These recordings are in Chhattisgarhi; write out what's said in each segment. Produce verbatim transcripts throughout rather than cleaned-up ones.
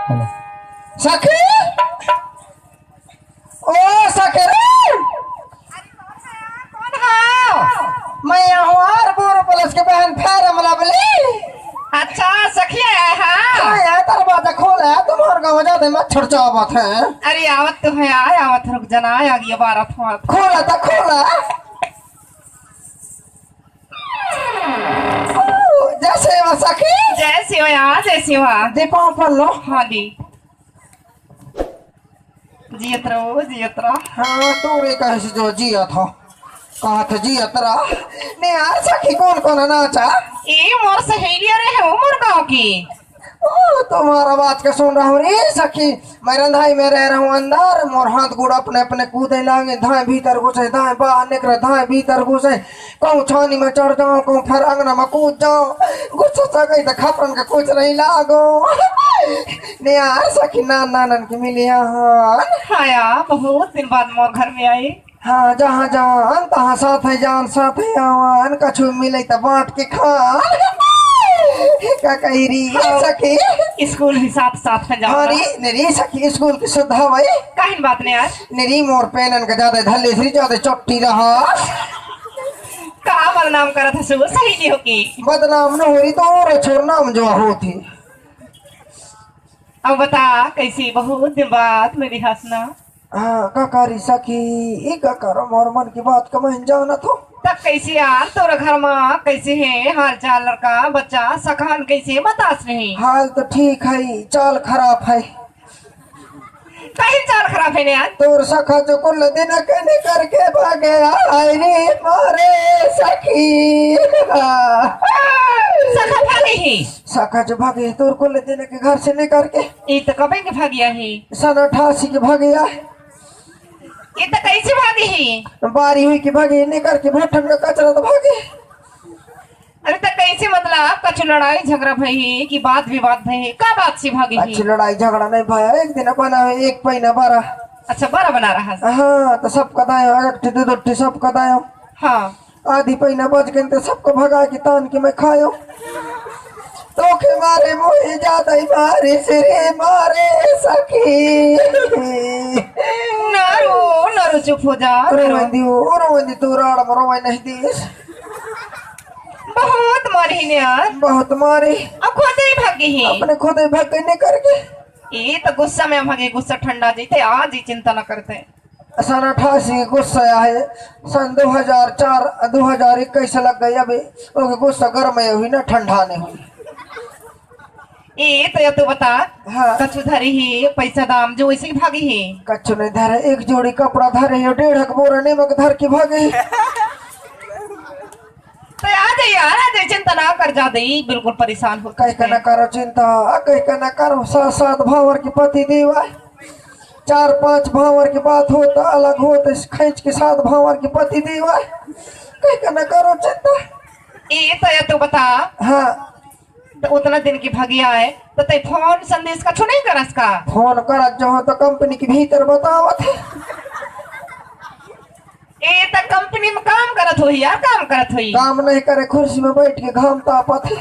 सखी, ओ सखी रे। कौन हा? मैं यहाँ हूँ आर बोरो प्लस के बहन फेयर लवली। अच्छा, सखी आया है। हाँ यार, दरवाजा खोला है, तुम्हारे गाँव ज्यादा मच्छर चावत है। अरे आवत तो है, आय आवत, रुक जाना, आय आगे बारह थोड़ा। खोला तो खोला। ओ, जय सेवा सखी। जय सेवा, जय सेवा। दे पाँव पर लो। हाँ दी। जियत रहो, जियत रहो। हाँ, तू भी कहे से जो जियत हो। कहा था जियत रहा। ने यार सखी, कौन कौन नाचा? ए मोर सहेली रे है, मोर गाँव की। ओ, तुम्हारा बात के सुन रहा हूँ रे सखी। मैं रंधाई में रह रहा हूँ अंदर, मोर हाथ गोड़ अपने अपने कूदे लागे, धाए भीतर घुसे, धाए बाहर निकले, धाए भीतर घुसे। कहूँ छानी में चढ़ जाओ, कहूँ फिर अंगना में कूद जाओ। गुस्सा से गई तो खपरन के कुछ नहीं लागो। ने यार सखी, नान नानन के मिली यहाँ। हाँ यार, बहुत दिन बाद मोर घर में आई। हाँ, जहाँ जान तहाँ साथ है जान, साथ है आवान, कछु मिले त बांट के खान। का कही री हाँ। सखी? स्कूल भी साथ साथ में जाओ हाँ ना। री, ने री सखी, स्कूल की सुधा भाई। काहिन बात ने यार? ने री, मोर पेनन का ज्यादा धल्ले से ज्यादा चोटी रहा। का बदनाम करत है सो सही नहीं हो की? बदनाम न हो री तो और छोर नाम जो होती। अब बता, कैसी बहुत दिन बाद मेरी हंसना। हाँ, का करी सखी, ई का करो, मोर मन की बात का मैं जानत हो। तब कैसे यार, तोर घर में कैसे है हाल चाल, लड़का बच्चा सखान कैसे बतास नहीं? हाल तो ठीक है, चाल खराब है। कहीं चाल खराब है ने यार? तोर सखा जो कुल दिन के निकर के भागे, आई रे मारे सखी। सखा भागे ही? सखा जो भागे, तोर कुल दिन के घर से निकर के। ई तो कबे के भागिया ही? सन अठासी के भागिया। ई तो कैसे भागे ही? बारी हुई के भागे, निकर के भट्ठन का कचरा तो भागे। अरे तो कैसे, मतलब कछु लड़ाई झगड़ा भई ही कि बात विवाद भई ही? का बात से भागे ही? अच्छी लड़ाई झगड़ा नहीं भाई, एक दिन अपन एक पैना बारा। अच्छा, बारा बना रहा है। हाँ, तो सबका दायो, एक ठी, दो ठी, सबका दायो। हाँ। आधी पैना बच गई तो सबको भगा के तान के मैं खायो। तो के मारे मोहे ज्यादा ही मारे से रे मारे सखी। ना रो, ना रो, चुप हो जा, ना रो। रोवन दी, ओ रोवन दी, तू राड़ में रोवन नहीं दीस। बहुत मारी ने यार। बहुत मारी। अब खुद ही भागी ही। अपने खुद ही भाग गई ने करके। ये तो गुस्सा में भागे, गुस्सा ठंडा जीते, आज ही चिंता ना करते। सन अठासी गुस्सा आए, सन दो हजार चार, दो हजार इक्कीस लग गई अभी, ओके गुस्सा गर्म है हुई ना, ठंडा नहीं हुई। ए, तो ये तो बता, हाँ। कछु धरी ही, पैसा दाम जो वैसे ही भागी ही। कछु नहीं धरे, एक जोड़ी कपड़ा धरे ही, डेढ़ एक बोरा नमक धर के भागे। तो आ जाए यार, आ जाए, चिंता ना कर, जा दे, बिल्कुल परेशान हो कह के ना करो चिंता, कह के ना करो, सात सात भावर के पति देव आए, चार पांच भावर के बात होता, अलग होता, खींच के सात भावर के पति देव आए, कह के ना करो चिंता। ए, तो ये तो बता, हाँ। तो उतना दिन की भगिया है, तो ते फोन संदेश कछु नहीं करस का? फोन करत जो हो तो कंपनी के भीतर बतावत है। ए, त कंपनी में काम करत होही यार, काम करत होही। काम नहीं करे, कुर्सी में बैठ के घाम तापत है।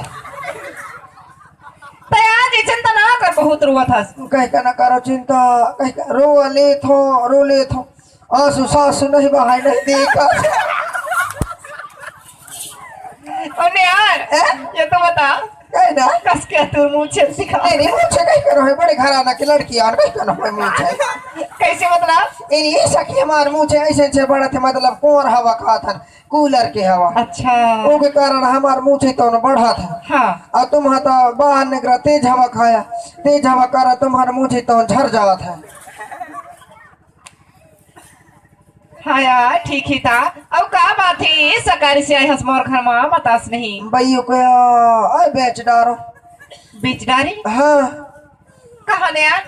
त आज ये चिंता ना कर, बहुत रोवत हस। कह के ना करो चिंता, कह के रो लेत हो, रो लेत हो। आंसू सासू नहीं बहाए नहीं देखा। अरे यार, हैं? ये तो बता। कहे ना? कस के तू मुझे सिखा। नहीं, नहीं, मुझे कहीं करो है, बड़े घराना की लड़की आन कहीं करो है मुझे। कैसे मतलब? ए, ये सखी हमार मुझे ऐसे ऐसे बड़ा थे, मतलब कोर हवा खात हन, कूलर के हवा। अच्छा। ओके कारण हमार मुझे तो न बढ़ा था। हाँ। और तुम हता बाहर निकला, तेज हवा खाया, तेज हवा करा तुम्हार मुझे तो झर जावा था। हाँ यार, ठीक ही था। अब का बात है, ये सकारी से आए हस मोर घर में, बतास नहीं। बइयो को आ बेच डारो। बेच डारी? हाँ। कहाँ ने यार?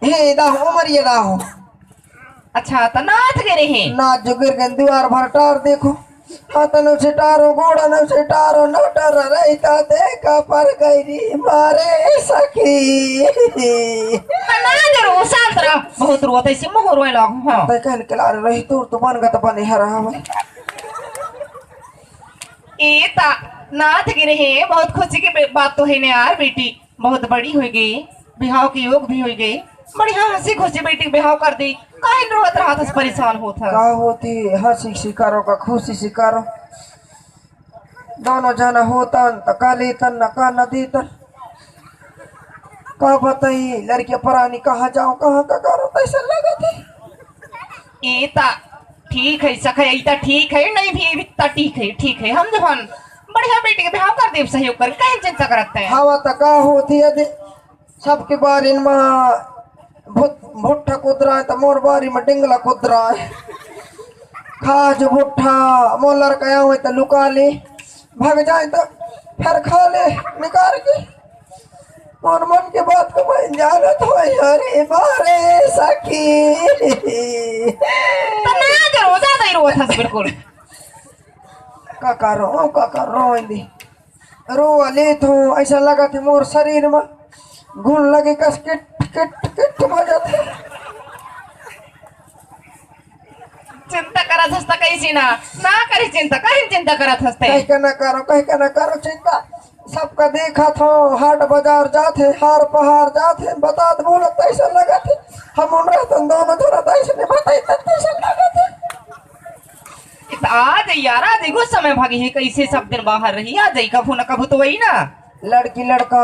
हे दाहो, उमरिया दाहो। अच्छा, तो नाथ गिरे हैं। नाथ जो गिर गए, दीवार भर टार देखो। हतन छिटारो, गोड़न छिटारो, नटर रहिता देखा पर गई री मारे सखी। ना, ना, जरूर, शांत रह। बहुत रोत है, सिम हो रोए लागू, हाँ। तै कहन के लारे रही, तू तो बन गत बने हरा हमें। ए ता, नाथ गिरे हैं, बहुत खुशी की बे-, बात तो है ने यार, बेटी। बहुत बड़ी होई गई, बिहाव के योग भी होई गई। बढ़िया हंसी खुशी बेटी के बिहाव कर दी। काहे रोवत रहत हस, परेशान होत हस? का होती, हंसी से करो का खुशी से करो, दोनों जना होतन त का लेतन न का न देतन। का बताई लड़किया परानी, कहाँ जाओ कहाँ का करो, तैसे लगत है। ए ता ठीक है सखा, ई ता ठीक है, नहीं भी, भी ता ठीक है, ठीक है। हम जवन बढ़िया बेटी के बिहाव कर देब सहयोग कर, काहे चिंता करत है? हवा त का होती है दे, सबके बारी में भुट-, भुट्टा कुदरा है त मोर बारी में डिंगला कुदरा है। खा जो भुट्टा, मोर लड़का आवे त लुका ले, भाग जाए त फिर खा ले निकाल के। मोर मन के बात को मैं जानत हो, अरे बारे सखी। त ना करो, ज्यादा ही रोवत हस बिल्कुल। का करो, का करो, इंदी। रोवा लेत हो, ऐसा लगत है मोर शरीर में घुन लगे कस किट किट किट बजत है। चिंता करत हस त कैसे ना, ना करी चिंता, काहे चिंता करत हस ते? कह के ना करो, कह के ना करो चिंता। सबका देखत हो, हाट बाजार जात है, हार पहाड़ जात है, बतात बोलत ऐसा लगत है हम उन रहतन दोनों जना त ऐसे नहीं बताई तैसा लगत है। इत आ जाई यार, आ जाई, गुस्सा में भागी है, कैसे सब दिन बाहर रही, आ जाई कभू ना कभू तो वही ना। लड़की लड़का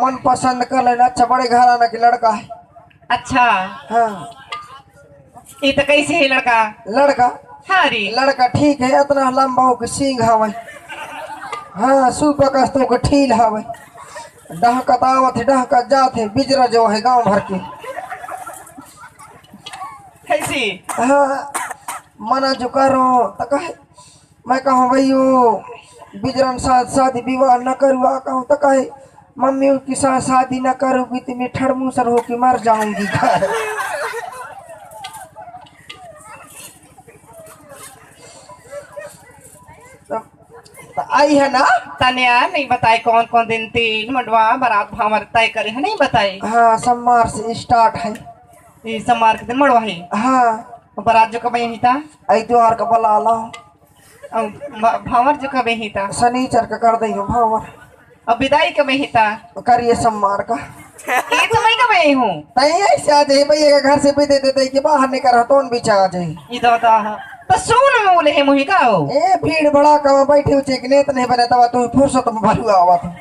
मन पसंद कर लेना, अच्छा बड़े घराना के लड़का है। अच्छा। हाँ। ये तो कैसे है लड़का? लड़का? हाँ रे। लड़का ठीक है, इतना लंबा हो के सींग हवे। हाँ, सूपा कस तो के ठीक हवे। डहकत आवत है, डहकत जात है, बिजरा जो है गांव भर के। कैसे? हाँ, मना जो करो तो कहे, मैं कहूँ भैयो, बिजरन साथ शादी विवाह न करुआ कहूँ तो कहे, मम्मी उसके साथ शादी न करूँगी तो मैं ठड़मूसर होके मर जाऊंगी घर। तो, तो आई है ना? तन्या नहीं बताए कौन कौन दिन तीन मंडवा बारात भांवर तय करे है, नहीं बताए। हाँ, सोमवार से स्टार्ट है। ये सोमवार के दिन मंडवा है। हाँ। बारात जो कब यही था? इतवार का बुला लो। अब म-, भांवर जो कब ही था? शनिचर का कर दई हो भांवर। अब विदाई कब ही था? करिए सोमवार का। ये तो मैं कब ही हूँ? तई ऐसे आ जाए भैया के घर से भी दे दे दे के बाहर निकल रहा तो भी आ जाए। ये तो होता है। तो सुन में बोले है मुही का हो? ए भीड़ भड़ा का बैठे उचे के नेत नहीं बने तब तू फुर्सत में भरुआ हुआ था।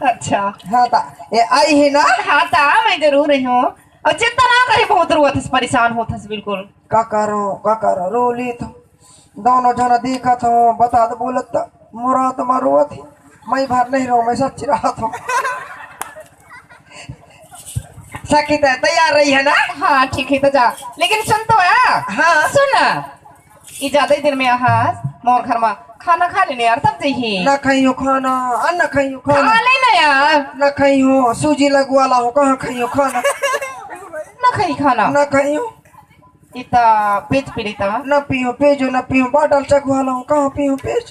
अच्छा। हाँ ता, ये आई है ना? हाँ ता, मैं जरूर ही हूँ। और चिंता ना करे, बहुत रोवत हस, परेशान होत हस बिल्कुल। का करो, का करो, रो ली तो। दोनों जना देखत हो, बता दो बोलत त मोर आत्मा रोवत ही। मैं भर नहीं रो, मैं सच्ची रहत हूँ। सखी त तैयार रही है ना? हाँ, ठीक है, तो जा। लेकिन सुन तो, आ? हाँ। सुन ना, ये ज्यादा ही दिन में आहा, मोर घर में खाना खा लेने यार, तब जइही। ना खाइयो खाना, आ, ना खाइयो खाना। खा ले ना यार। ना खाइयो, सूजी लगवाला हो, कहाँ खाइयो खाना? ना खाई खाना। ना खाइयो। इता पेज पीड़िता। ना पियो पेजो, ना पियो, बाटल चकवाला हो, कहाँ पियो पेज?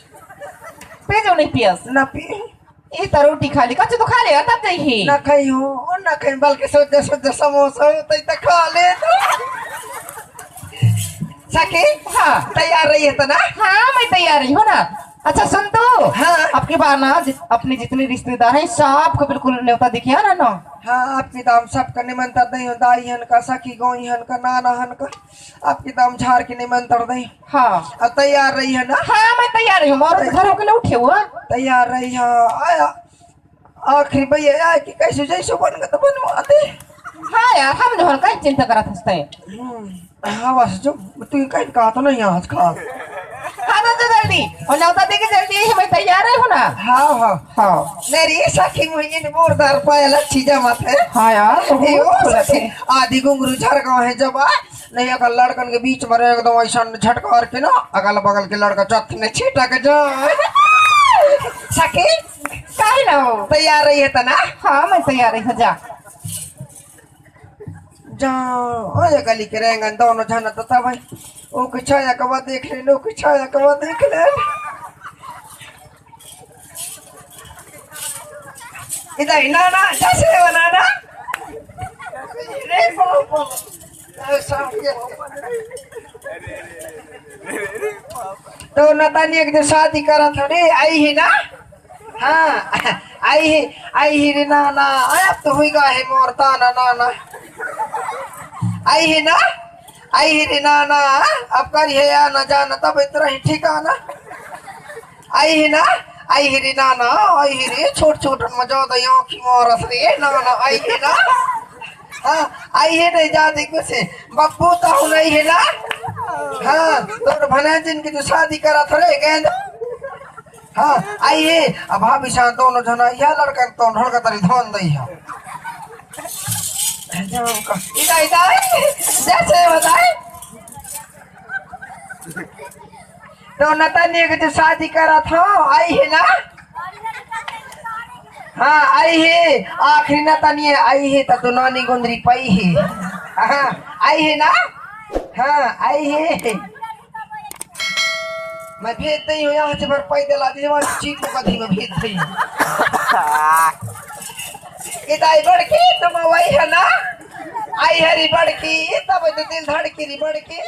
पेजो नहीं पियस। ना पियो। इता रोटी खा ली, कच्चो तो खा ले यार, तब जइही। ना खाइयो, और ना खाई, बल्कि सोच जा, सोच जा, समोसा हो, तो इता खा ले तो। सखी, हाँ। तैयार रही है तो ना? हाँ, मैं तैयार रही हूँ ना। अच्छा, सुन तो। हाँ। अब की बार ना, जित-, अपने जितने रिश्तेदार हैं, सबको बिल्कुल न्योता दिखिया ना, ना। हाँ, आपकी दाम सबका निमंत्रण दे हो, दाई हन का, सखी गोई हन का, नाना हन का, आपकी दाम झाड़ के निमंत्रण दे। हाँ। अब तैयार रही है ना? हाँ, मैं तैयार रही हूँ, और घर होके ना उठे हुआ। तैयार रही है, आया। आखिरी भैया आया कि कैसे जैसे बन गए तो बनवा दे। हाँ यार, हम जो हन कहीं चिंता करत हंसते हैं। हम्म, हाँ, बस जो तू कहीं कहा तो नहीं आज खा। हाँ, तो, तो जल्दी। और न्योता दे के जल्दी, यही मैं तैयार है हूँ ना। हाँ, हाँ। हाँ। मेरी सखी मुझे बोरदार पायल अच्छी जमत है। हाँ यार, तो ए, वो वो सखी, सखी। आधी घुंघरू झरगाव है जब आ, नहीं अगर लड़कन के बीच में रहे एकदम ऐसा झटकार के ना, अगल बगल के लड़का चौथ में छिटक जाए। सखी, काहे ना हो? तैयार रही है तना? हाँ, मैं तैयार रही हूँ, जा। जा, ओए गली के रेंगन दोनों झन तो तब है। ओ के छाया कवा देख ले, ओ के छाया कवा देख ले। इधर ही ना, ना, जैसे हो ना, ना। रे बाबा। ऐसा हो गया। तो नतानी एक दिन शादी करा था रे, आई ही ना? हाँ, आई हे, आई हे रे नाना, अब तो हुई गा हे मोर ताना नाना। आई हे ना, आई हे रे नाना, अब करिहे आना जाना, तब इतना ही ठिकाना। आई हे ना, आई हे रे नाना, आई हे रे, छोट छोट मजा दे आँखी मारस रे नाना, आई हे ना। हाँ, आई हे नहीं जाते कुछ, बप्पू ताऊ नहीं हे ना। हाँ, तोर भनाजिन के जो शादी करा थोड़े गेंद। हाँ, आई हे, अब भाभी सा दोनों जना, या लड़का तो ढोल का तरी धोन दई है। इधर, इधर, जैसे बताए। तो नतनिया के जो शादी करा था, आई हे ना? हाँ, आई हे, आखिरी नतनिया आई हे, त तो नानी गोंदरी पाई हे। हाँ, आई हे ना? हाँ, आई हे। मैं भेज दई हूँ, यहाँ से भर पैदल आ जाए, वहाँ चीट को कधी में भेज दई हूँ। इदाई बड़की, तुम वही है ना? आई हे री बड़की, तब तो दिल धड़की री बड़की।